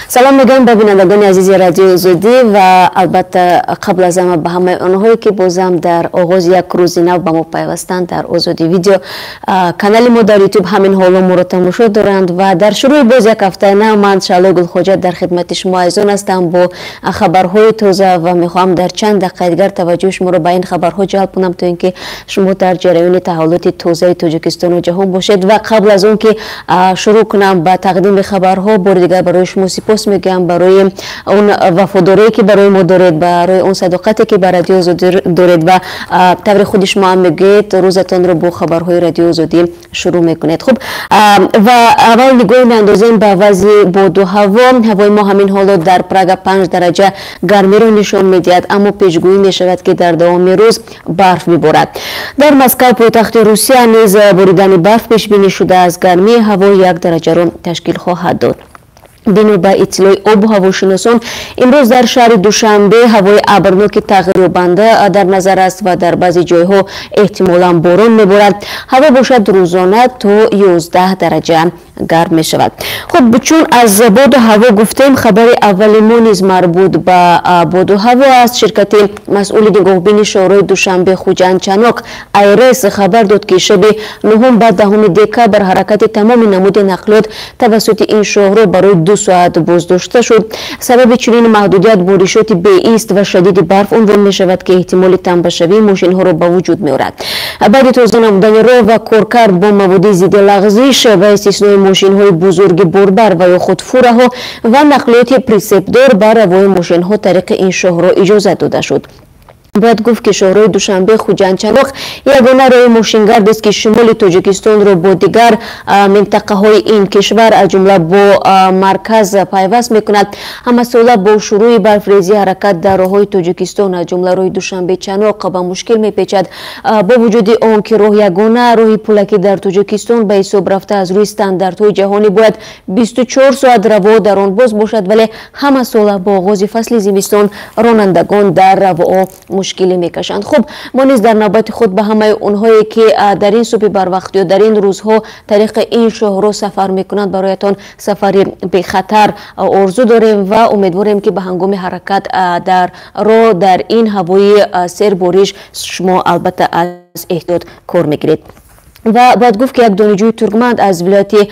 Салом мегӯям ба бинандагони азизи Радиои Озодӣ ва албатта қабл аз ҳама ба ҳамаи онҳое, ки бозам дар оғози як рӯзи нав ба мо пайвастанд дар Озодӣ Видео канали мо дар Ютуб ҳамин ҳоло моро тамошо доранд. Ва дар шурӯи боз як ҳафтаи нав ман Шаълои Гулхоҷа дар хидмати шумо азизон ҳастам бо хабарҳои тоза ва мехоҳам дар чанд дақиқаи дигар таваҷҷӯҳи шуморо ба ин хабарҳо ҷалб кунам, то ин ки шумо дар ҷараёни таҳаввулоти тозаи Тоҷикистону ҷаҳон бошед. Ва қабл аз он ки шурӯъ кунам ба тақдими хабарҳо, бори дигар барои шумо сипос мегӯям барои он вафодорие, ки барои мо доред, барои он садоқате, ки ба Радиои Озодӣ доред ва таври худи шумо ҳам мегӯед, рӯзатонро бо хабарҳои Радиои Озодӣ шурӯъ мекунед. Хуб, ва аввал нигоҳ меандозем ба вазъи боду ҳаво. Ҳавои мо ҳамин ҳоло дар Прага 5 дараҷа гармиро нишон медиҳад, аммо пешгӯӣ мешавад, ки дар давоми рӯз барф меборад. Дар Москав, пойтахти Русия, низ боридани барф пешбинӣ шудааст. Гармии ҳаво 1 дараҷаро ташкил хоҳад дод. Бино ба иттилои обу ҳавошиносон, имрӯз дар шаҳри Душанбе ҳавои абрноки тағйирёбанда дар назар аст ва дар баъзе ҷойҳо эҳтимолан борон меборад. Ҳаво бошад рӯзона то 11 дараҷа гарм мешавад. Хуб, чун аз боду ҳаво гуфтем, хабари аввали мо низ марбут ба боду ҳаво аст. Ширкати масъули нигоҳбини шоҳрои Душанбе Хуҷанд Чаноқ Айрес хабар дод, ки шаби 9 ба 10 декабр ҳаракати тамоми намуди нақлиёт тавассути ин шоҳро барои 2 соат боздошта шуд. Сабаби чунин маҳдудият боришоти беист ва шадиди барф унвон мешавад, ки эҳтимоли тамбашавии мошинҳоро ба вуҷуд меорад. Баъди тоза намудани роҳ ва коркард бо маводи зидди лағзиш, ба истиснои мошинҳои бузурги борбар ва ё худ фураҳо ва нақлиёти прицепдор, ба равои мошинҳо тариқи ин шоҳро иҷозат дода шуд. Бояд гуфт, ки шоҳрои Душанбе Хуҷанд Чаноқ ягона роҳи мошингардест, ки шимоли Тоҷикистонро бо дигар минтақаҳои ин кишвар, аз ҷумла бо марказ, пайваст мекунад. Ҳамасола бо шурӯи барфрезӣ ҳаракат дар роҳҳои Тоҷикистон, аз ҷумла роҳи Душанбе Чаноқ, ба мушкил мепечад. Бо вуҷуди он ки роҳ ягона роҳи пулакӣ дар Тоҷикистон ба ҳисоб рафта, аз рӯи стандартҳои ҷаҳонӣ бояд 24 соат раво дар он боз бошад, вале ҳамасола бо оғози фасли зимистон ронандагон дар равоъо мушкилӣ мекашанд. Хуб, мо низ дар навбати худ ба ҳамаи онҳое, ки дар ин субҳи барвақт ё дар ин рӯзҳо тариқи ин шоҳро сафар мекунанд, бароятон сафари бехатар орзу дорем ва умедворем, ки ба ҳангоми ҳаракат дар роҳ дар ин ҳавои сербориш шумо албатта аз эҳтиёт кор мегиред. Ва бояд гуфт, ки як донишҷӯи туркман аз вилояти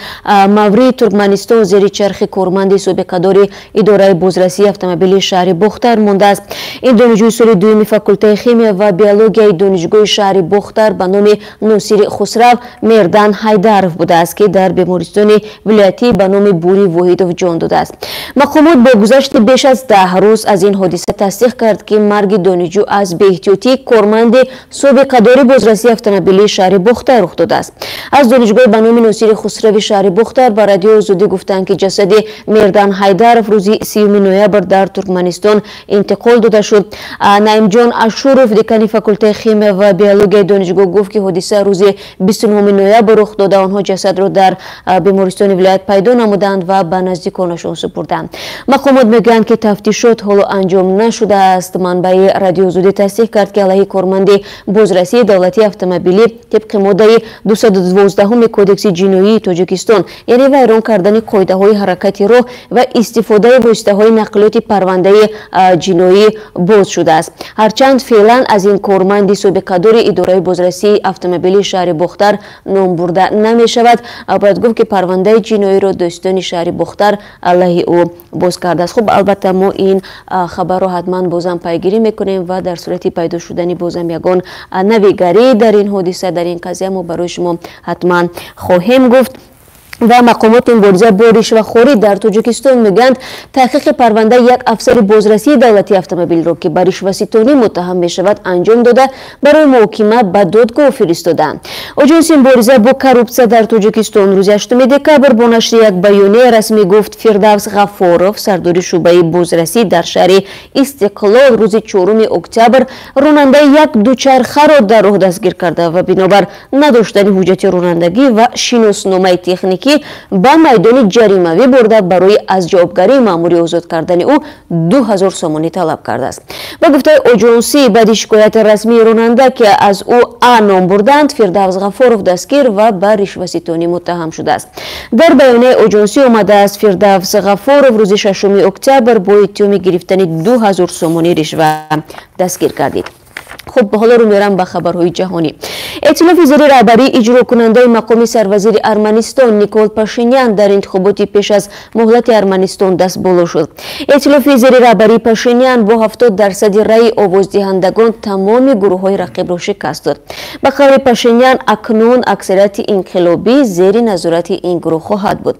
Маврии Туркманистон зери чархи корманди собиқадори идораи бозрасии автомобили шаҳри Бохтар мондааст. Ин донишҷӯи соли дуюми факултаи химия ва биологияи донишгоҳи шаҳри Бохтар ба номи Носири Хусрав Мердан Ҳайдаров будааст, ки дар бемористони вилоятӣ ба номи Бури Воҳидов ҷон додааст. Мақомот бо гузашти беш аз 10 рӯз аз ин ҳодиса тасдиқ кард, ки марги донишҷӯ аз беэҳтиётии корманди собиқадори бозрасии автомобилии шаҳри Бохтар рух додааст. Аз донишгоҳи ба номи Носири Хусрави шаҳри Бохтар ба Радиои Озодӣ гуфтанд, ки ҷасади Мердан Ҳайдаров рӯзи 30 ноябр дар Туркманистон интиқол дода шуд. Наимҷон Ашуров, декани факултаи химия ва биологияи донишгоҳ, гуфт, ки ҳодиса рӯзи 29 ноябр рух дода. Онҳо ҷасадро дар бемористони вилоят пайдо намуданд ва ба наздиконашон супурданд. Мақомот мегӯянд, ки тафтишот ҳоло анҷом нашудааст. Манбаи Радиои Озодӣ тасдиқ кард, ки алайҳи корманди бозрасии давлатии автомобилӣ тибқи моддаи 212 Кодекси ҷиноии Тоҷикистон, яъне вайрон кардани қоидаҳои ҳаракати роҳ ва истифодаи воситаҳои нақлиёти, парвандаи ҷиноӣ боз шудааст. Ҳарчанд феълан аз ин корманди собиқадори идораи бозрасии автомобилии шаҳри Бохтар ном бурда намешавад. Бояд гуфт, ки парвандаи ҷиноиро дӯстони шаҳри Бохтар алайҳи ӯ боз кардааст. Хуб, албатта мо ин хабарро ҳатман бозам пайгирӣ мекунем ва дар сурати пайдо шудани бозам ягон навигарӣ дар ин ҳодиса, дар ин қазия, мо барои шумо ҳатман хоҳем гуфт. Ва мақомоти мубориза бо ришвахорӣ дар Тоҷикистон мегӯянд, таҳқиқи парвандаи як афсари бозрасии давлатии автомобилро, ки ба ришваситонӣ муттаҳам мешавад, анҷом дода, барои муҳокима ба додгоҳ фиристоданд. Оҷонси мубориза бо коррупсия дар Тоҷикистон рӯзи 8 декабр бо нашри як баёнияи расмӣ гуфт, Фирдавс Ғаффоров, сардори шӯъбаи бозрасӣ дар шаҳри Истиқлол, рӯзи 4 октябр ронандаи як дучархаро дар роҳ дастгир карда ва бинобар надоштани ҳуҷҷати ронандагӣ ва шиносномаи техникӣ пулакӣ ба майдони ҷаримавӣ бурда, барои аз ҷавобгарии маъмурӣ озод кардани ӯ 2000 сомонӣ талаб кардааст. Ба гуфтаи оҷонсӣ, баъди шикояти расмии ронанда, ки аз ӯ А ном бурданд, Фирдавс Ғафоров дастгир ва ба ришваситонӣ муттаҳам шудааст. Дар баёнияи оҷонсӣ омадааст, Фирдавс Ғафоров рӯзи 6 октябр бо иттиҳоми гирифтани 2000 сомонӣ ришва дастгир гардид. Хуб, ҳоло рӯ меорам ба хабарҳои ҷаҳонӣ. Эътилофи зери раҳбарии иҷрокунандаи мақоми сарвазири Арманистон Никол Пашинян дар интихоботи пеш аз муҳлати Арманистон даст боло шуд. Эътилофи зери раҳбарии Пашинян бо 70% раъи овоздиҳандагон тамоми гурӯҳҳои рақибро шикаст дод. Ба қавли Пашинян, акнун аксарияти инқилобӣ зери назорати ин гурӯҳ хоҳад буд.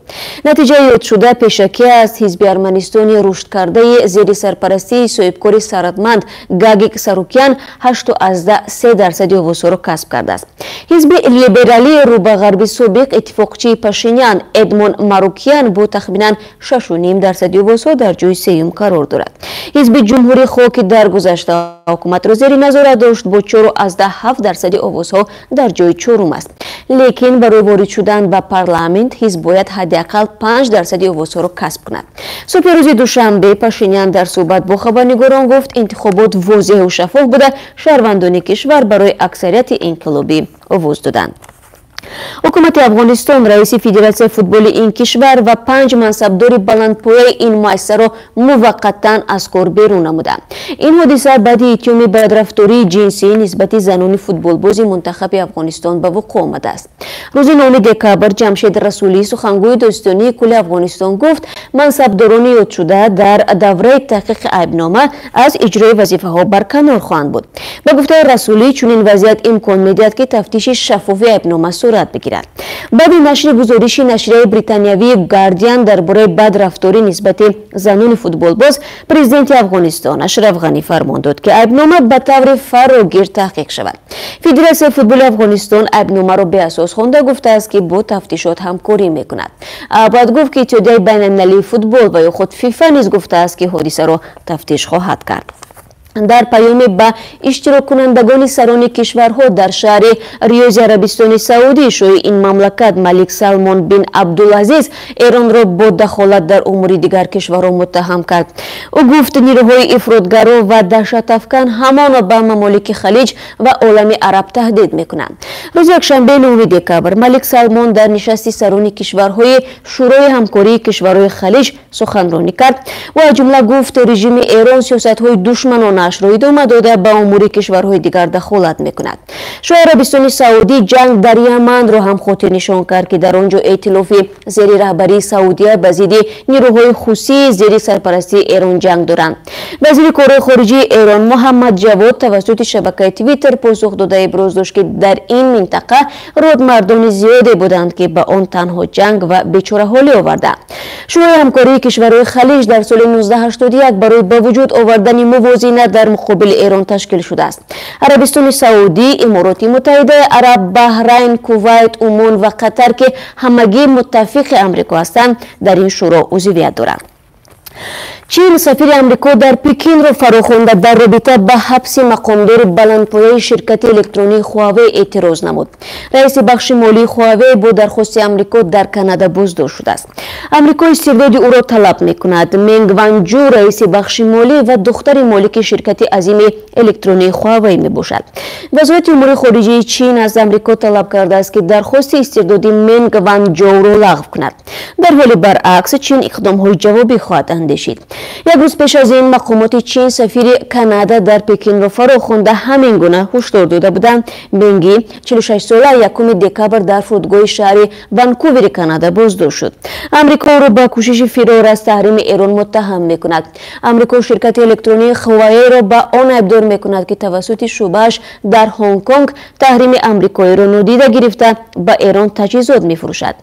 Натиҷаи ёдшуда пешакӣ аст. Ҳизби Арманистони рушдкардаи зери сарпарастии соҳибкори сарватманд Гагик Сарукян 8,3% овозҳоро касб кардааст. Ҳизби либералии рӯ ба ғарби собиқ иттифоқчии Пашинян Эдмон Марукян бо тахминан 6,5% овозҳо дар ҷои сеюм қарор дорад. Ҳизби ҷумҳурихоҳ, ки дар гузашта ҳукуматро зери назорат дошт, бо 4,7% овозҳо дар ҷои чорум аст. Лекин барои ворид шудан ба парламент ҳизб бояд ҳадди ақал 5% овозҳоро касб кунад. Субҳи рӯзи душанбе Пашинян дар суҳбат бо хабарнигорон гуфт, интихобот возеҳу шаффоф буда, шаҳрвандони кишвар барои аксарияти инқилобӣ овоз доданд. Ҳукумати Афғонистон раиси федератсияи футболи ин кишвар ва 5 мансабдори баландпояи ин муассисаро муваққатан аз кор берун намуданд. Ин ҳодиса баъди иттиҳоми бадрафтории ҷинсӣ нисбати занони футболбози мунтахаби Афғонистон ба вуқӯъ омадааст. Рӯзи 9 декабр Ҷамшед Расулӣ, сухангӯи дӯстонии кулли Афғонистон, гуфт, мансабдорони ёдшуда дар давраи таҳқиқи айбнома аз иҷрои вазифаҳо барканор хоҳанд буд. Ба гуфтаи Расулӣ, чунин вазъият имкон медиҳад, ки тафтиши шаффофи айбнома сурат бигирад. Баъди нашри гузориши нашрияи британиявии Гардиан дар бораи бадрафторӣ нисбати занони футболбоз, президенти Афғонистон Ашраф Ғанӣ фармон дод, ки айбнома ба таври фарогир таҳқиқ шавад. Федератсияи футболи Афғонистон айбномаро беасос хонда, гуфтааст, ки бо тафтишот ҳамкорӣ мекунад. Бояд гуфт, ки Иттиҳодияи байналмилалии футбол ва ё худ ФИФА низ гуфтааст, ки ҳодисаро тафтиш хоҳад кард. Дар паёме ба иштироккунандагони сарони кишварҳо дар шаҳри Риёзи Арабистони Саудӣ, шоҳи ин мамлакат Малик Салмон бин Абдулазиз Эронро бо дахолат дар умури дигар кишварҳо муттаҳам кард. Ӯ гуфт, нирӯҳои ифротгаро ва даҳшатафкан ҳамоно ба мамолики Халиҷ ва олами араб таҳдид мекунанд. Рӯзи якшанбе 9 декабр Малик Салмон дар нишасти сарони кишварҳои Шӯрои ҳамкории кишварҳои Халиҷ суханронӣ кард. Ӯ аз ҷумла гуфт, режими Эрон сиёсатҳои душманона ашро идома дода, ба умури кишварҳои дигар дахолат мекунад. Шоҳи Арабистони Саудӣ ҷанг дар Яманро ҳам хотирнишон кард, ки дар он ҷо эътилофи зери раҳбарии Саудия ба зидди нирӯҳои хусӣ зери сарпарастии Эрон ҷанг доранд. Вазири корҳои хориҷии Эрон Муҳаммад Ҷавод тавассути шабакаи Твиттер посух дода иброз дошт, ки дар ин минтақа родмардони зиёде буданд, ки ба он танҳо ҷанг ва бечораҳолӣ оварданд. Шӯрои ҳамкории кишварҳои Халиҷ дар соли 1981 барои ба вуҷуд овардани мувозинат дар муқобили Эрон ташкил шудааст. Арабистони Саудӣ, Имороти Муттаҳидаи Араб, Баҳрайн, Кувайт, Умон ва Қатар, ки ҳамагӣ муттафиқи Амрико ҳастанд, дар ин шӯро узвият доранд. Чин сафири Амрико дар Пекинро фарохонда дар робита ба ҳабси мақомдори баландпояи ширкати электронии Хуавей эътироз намуд. Раиси бахши молии Хуавей бо дархости Амрико дар Канада боздошт шудааст. Амрико истирдоди ӯро талаб мекунад. Менг Ванҷу раиси бахши молӣ ва духтари молики ширкати азими электронии Хуавей мебошад. Вазорати умури хориҷии Чин аз Амрико талаб кардааст, ки дархости истирдоди Менг Ванҷоуро лағв кунад. Дар ҳоли баръакс, Чин иқдомҳои ҷавобӣ хоҳад андешид. Як рӯз пеш аз ин мақомоти Чин сафири Канада дар Пекинро фаро хонда ҳамин гуна ҳушдор дода буданд. Менги 46-сола 1 декабр дар фурудгоҳи шаҳри Ванкувери Канада боздошт шуд. Амрико ӯро ба кӯшиши фирор аз таҳрими Эрон муттаҳам мекунад. Амрико ширкати электронии Хуавейро ба он айбдор мекунад, ки тавассути шӯъбааш дар Ҳонконг таҳрими амрикоиро нодида гирифта ба Эрон таҷҳизот мефурӯшад.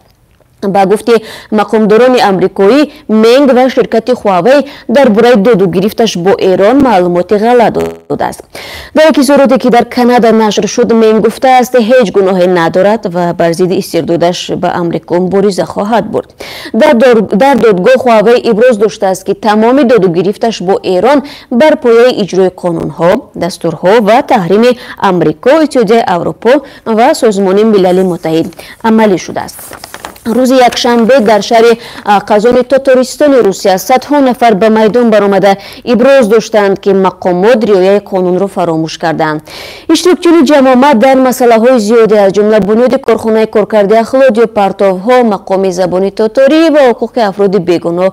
Ба гуфти мақомдорони амрикоӣ, Менг ва ширкати Хуавей дар бораи доду гирифташ бо Эрон маълумоти ғалат додааст. Дар як изҳороте, ки дар Канада нашр шуд, Менг гуфтааст, ҳеҷ гуноҳе надорад ва бар зидди истирдодаш ба Амрико мубориза хоҳад бурд. Дар додгоҳ Хуавей иброз доштааст, ки тамоми доду гирифташ бо Эрон бар пояи иҷрои қонунҳо, дастурҳо ва таҳрими Амрико, Иттиҳодияи Аврупо ва Созмони Милали Муттаҳид амалӣ шудааст. Рӯзи якшанбе дар шаҳри Қазони Тотористони Русия садҳо нафар ба майдон баромада иброз доштанд, ки мақомот риояи қонунро фаромӯш карданд. Иштирокчиёни ҷамъомад дар масъалаҳои зиёде, аз ҷумла бунёди корхонаи коркарди ахлот ё партовҳо, мақоми забони тоторӣ ва ҳуқуқи афроди бегуноҳ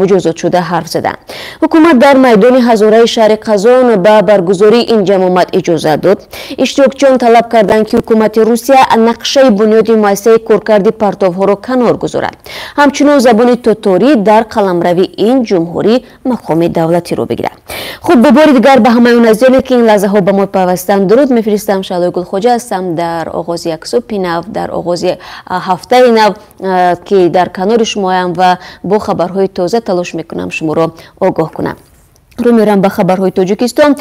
муҷозотшуда ҳарф заданд. Ҳукумат дар майдони ҳазораи шаҳри Қазон ба баргузории ин ҷамъомад иҷозат дод. Иштирокчиён талаб карданд, ки ҳукумати Русия нақшаи бунёди муассисаи коркарди партовҳоро канор гузорад. Ҳамчунон забони тоторӣ дар қаламрави ин ҷумҳурӣ мақоми давлатиро бигирад. Хуб, бо бори дигар ба ҳамаи он азизоне, ки ин лаҳзаҳо ба мо пайвастанд, дуруд мефиристам. Шаҳлои Гулхоҷа ҳастам дар оғози як субҳи нав, дар оғози ҳафтаи нав, ки дар канори шумоям ва бо хабарҳои тоза талош мекунам шуморо огоҳ кунам. Рӯ меорам ба хабарҳои Тоҷикистон.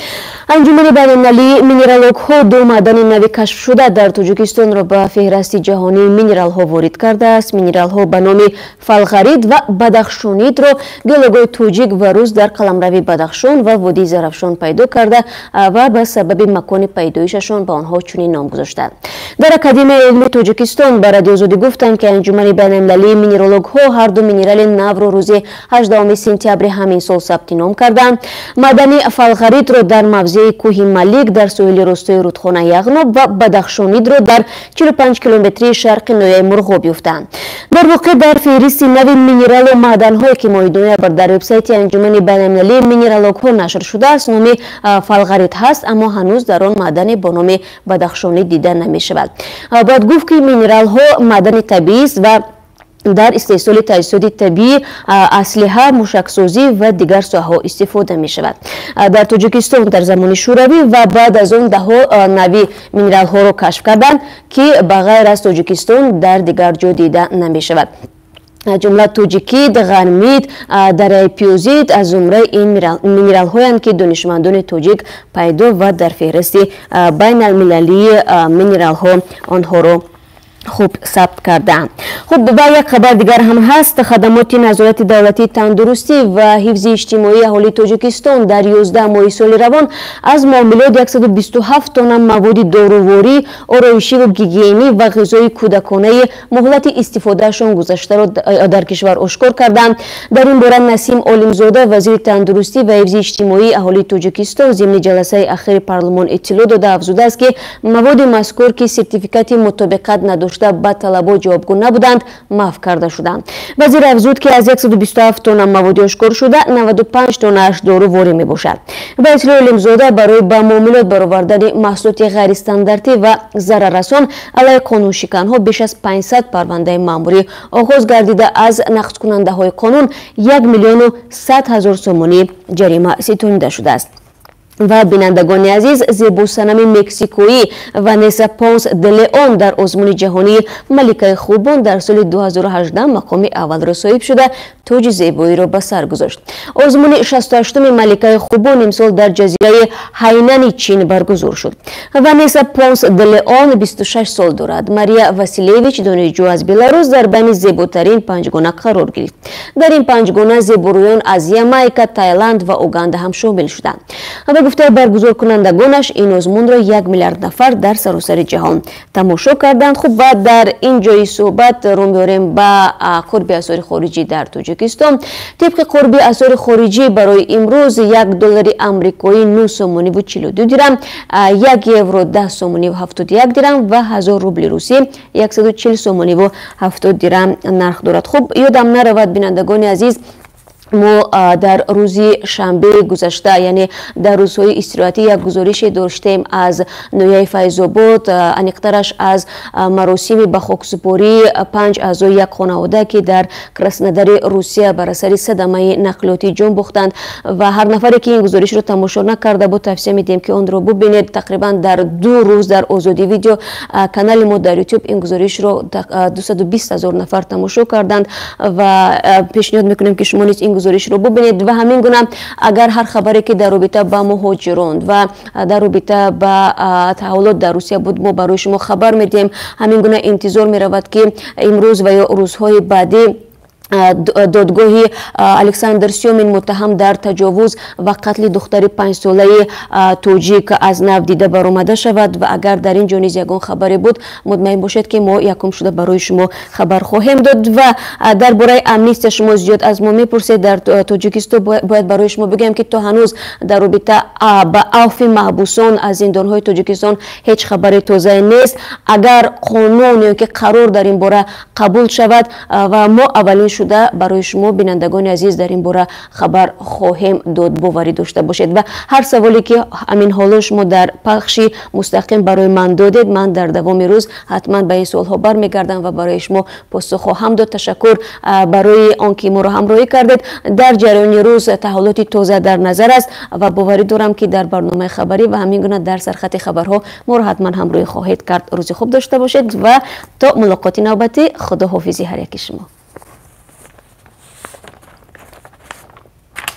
Анҷумани байналмилалии минералогҳо ду маъдани нави кашфшуда дар Тоҷикистонро ба феҳрасти ҷаҳонии минералҳо ворид кардааст. Минералҳо ба номи фалғарид ва бадахшонидро геологҳои тоҷик ва рус дар қаламрави Бадахшон ва водии Зарафшон пайдо карда ва ба сабаби макони пайдоишашон ба онҳо чунин ном гузоштанд. Дар Академияи илми Тоҷикистон ба Радиои Озодӣ гуфтанд, ки Анҷумани байналмилалии минералогҳо ҳар ду минерали навро рӯзи 18 сентябри ҳамин сол сабти ном карданд. Маъдани фалғаридро дар мавзеи кӯҳи Малик дар соҳили ростои рудхона Яғноб ва бадахшонидро дар 45 километрии шарқи ноҳияи Мурғоб ёфтанд. Дар воқеъ, дар феҳристи нави минералу маъданҳое, ки моҳи ноябр дар вебсайти Анҷумани байналмилалии минералогҳо нашр шудааст, номи фалғарид ҳаст, аммо ҳанӯз дар он маъдане бо номи бадахшонид дида намешавад. Бояд гуфт, ки минералҳо маъдани табиист ва дар истеҳсоли таҷҳизоти табиӣ, аслиҳа, мушаксозӣ ва дигар соҳаҳо истифода мешавад. Дар Тоҷикистон дар замони Шӯравӣ ва баъд аз он даҳҳо нави минералҳоро кашф карданд, ки ба ғайр аз Тоҷикистон дар дигар ҷо дида намешавад. Ҷумла тоҷикид, ғармид, дараи пиёзид аз зумраи ин минералҳоянд, ки донишмандони тоҷик пайдо ва дар феҳристи байналмилалии минералҳо онҳоро хуб сабт кардаанд. Хуб, ба як хабар дигар ҳам ҳаст. Хадамоти назорати давлатии тандурустӣ ва ҳифзи иҷтимоии аҳолии Тоҷикистон дар 11 моҳи соли равон аз муомилоти 127 тонна маводи доруворӣ, ороишиву гигиенӣ ва ғизои кӯдаконаи муҳлати истифодаашон гузаштаро дар кишвар ошкор карданд. Дар ин бора Насим Олимзода, вазири тандурустӣ ва ҳифзи иҷтимоии аҳолии Тоҷикистон, зимни ҷаласаи ахири парлумон иттилоъ дода, афзудааст, ки маводи мазкур, ки сертификати мутобиқат надошта ба талабот ҷавобгӯ набуданд, маҳв карда шуданд. Вазир афзуд, ки аз 127 тонна маводи ошкоршуда 95 тоннааш доруворӣ мебошад. Ба иттилои Олимзода, барои ба муомилот баровардани маҳсулоти ғайристандартӣ ва зараррасон алайҳи қонуншиканҳо беш аз 500 парвандаи маъмурӣ оғоз гардида, аз нақзкунандаҳои қонун 1 миллиону 100 ҳазор сомонӣ ҷарима ситонида шудааст. Ва бинандагони азиз, зебосанами мексикоӣ Ванеса Понс де Леон дар озмуни ҷаҳонии Маликаи хубон дар соли 2018 мақоми аввалро соҳиб шуда, тоҷи зебоиро ба сар гузошт. Озмуни 68-уми Маликаи хубон имсол дар ҷазираи Ҳайнани Чин баргузор шуд. Ванеса Понс де Леон 26 сол дорад. Мария Василевич, донишҷӯ аз Беларус, дар байни зеботарин панҷгона қарор гирифт. Дар ин панҷгона зеборӯён аз Ямайка, Тайланд ва Уганда ҳам шомил шуданд. Ба гуфтаи баргузоркунандагонаш, ин озмунро 1 миллиард нафар дар саросари ҷаҳон тамошо карданд. Хуб, ва дар ин ҷои суҳбат рӯ меорем ба қурби асъори хориҷӣ дар Тоҷикистон. Тибқи қурби асъори хориҷӣ барои имрӯз, 1 доллари амрикоӣ 9 сомониву 42 дирам, 1 евро 10 сомониву 71 дирам ва 1000 рубли русӣ 140 сомониву 70 дирам нарх дорад. Хуб, ёдам наравад, бинандагони азиз, мо дар рӯзи шанбеи гузашта, яъне дар рӯзҳои истироҳатӣ, як гузорише доштем аз ноҳияи Файзобод, аниқтараш аз маросими ба хоксупории панҷ аъзои як хонавода, ки дар Краснодари Русия бар асари садамаи нақлиётӣ ҷон бохтанд. Ва ҳар нафаре, ки ин гузоришро тамошо накарда буд, тавсия медиҳем, ки онро бубинед. Тақрибан дар 2 рӯз дар Озодӣ видео, канали мо дар Ютуб, ин гузоришро 220 ҳазор нафар тамошо карданд ва пешниҳод мекунем, ки шумо низ ин гузоришро бубинед. Ва ҳамин гуна агар ҳар хабаре, ки дар робита ба муҳоҷирон ва дар робита ба таҳаввулот дар Русия буд, мо барои шумо хабар медиҳем. Ҳамин гуна интизор меравад, ки имрӯз ва ё рӯзҳои баъдӣ Додгоҳи Александр Сёмин, муттаҳам дар таҷовуз ва қатли духтари 5-солаи тоҷик, аз нав дида баромада шавад. Ва агар дар ин ҷо низ ягон хабаре буд, мутмаин бошед, ки мо якум шуда барои шумо хабар хоҳем дод. Ва дар бораи амнистия шумо зиёд аз мо мепурсед дар Тоҷикистон. Бояд барои шумо бигӯям, ки то ҳанӯз дар робита ба авфи маҳбусон аз зиндонҳои Тоҷикистон ҳеҷ хабари тозае нест. Агар қонун ё ки қарор дар ин бора қабул шавад, ва мо аввалин шуда барои шумо, бинандагони азиз, дар ин бора хабар хоҳем дод, боварӣ дошта бошед. Ва ҳар саволе ки ҳамин ҳоло шумо дар пахши мустақим барои ман додед, ман дар давоми рӯз ҳатман ба ин суолҳо бармегардам ва барои шумо посух хоҳам дод. Ташаккур барои он ки моро ҳамроҳӣ кардед. Дар ҷараёни рӯз таҳаввулоти тоза дар назар аст ва боварӣ дорам, ки дар барномаи хабарӣ ва ҳамин гуна дар сархати хабарҳо моро ҳатман ҳамроҳӣ хоҳед кард. Рӯзи хуб дошта бошед ва то мулоқоти навбатӣ, худоҳофизи ҳар яки шумо.